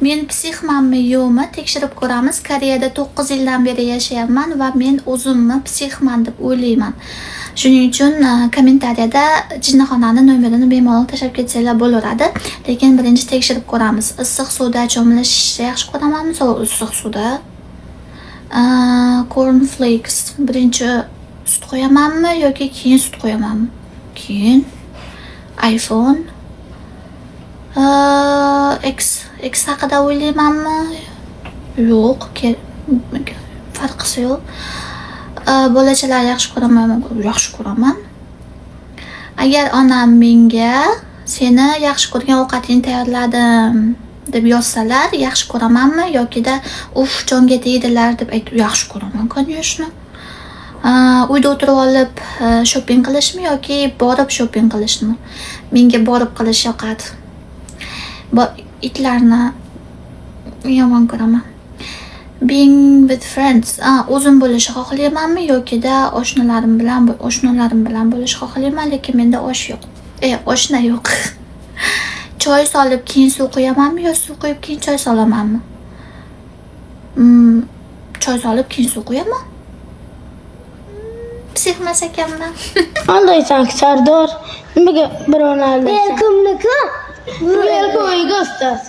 Men psixmanmi, yo'qmi, tekshirib ko'ramiz. Koreyada 9 yildan beri yashayapman va men o'zimni psixman deb o'ylayman. Shuning uchun kommentariyada jinnixonani nomerini bemalol tashlab ketsanglar bo'laveradi. Lekin birinchi tekshirib ko'ramiz. Issiq suvda cho'milishni yaxshi ko'ramanmi, sovuq issiq suvda? Cornflakes birinchi sut qo'yamanmi yoki keyin sut qo'yamanmi? Keyin. iPhone. Ex haqida o'ylaymanmi? Yo'q, farqisi yo'q. Bolachalarni yaxshi ko'ramanmi? Yaxshi ko'raman. Agar onam menga "Seni yaxshi ko'rgan ovqatingni tayyorladim" deb yozsalar, yaxshi ko'ramanmi yokida "Uf, jonga tegdilar" deb aytib, yaxshi ko'raman, конечно. Uyda o'tirib olib shopping qilishmi yoki borib shopping qilishmi? Menga borib qilish yoqadi. Itlarni yomon ko'raman. Being with friends. O'zim bo'lishni xohlaymanmi yokida oshnalarim bilan bo'lishni xohlayman, lekin menda osh yo'q. Oshna yo'q. Choy solib keyin suv quyamanmi yo suv quyib keyin choy solamanmi? Choy solib keyin suv quyaman. Psix emas ekanman. Aldaysan, Sardor. Nimaga birovni aldaysan? Kimniki? Belki uyga ustasi.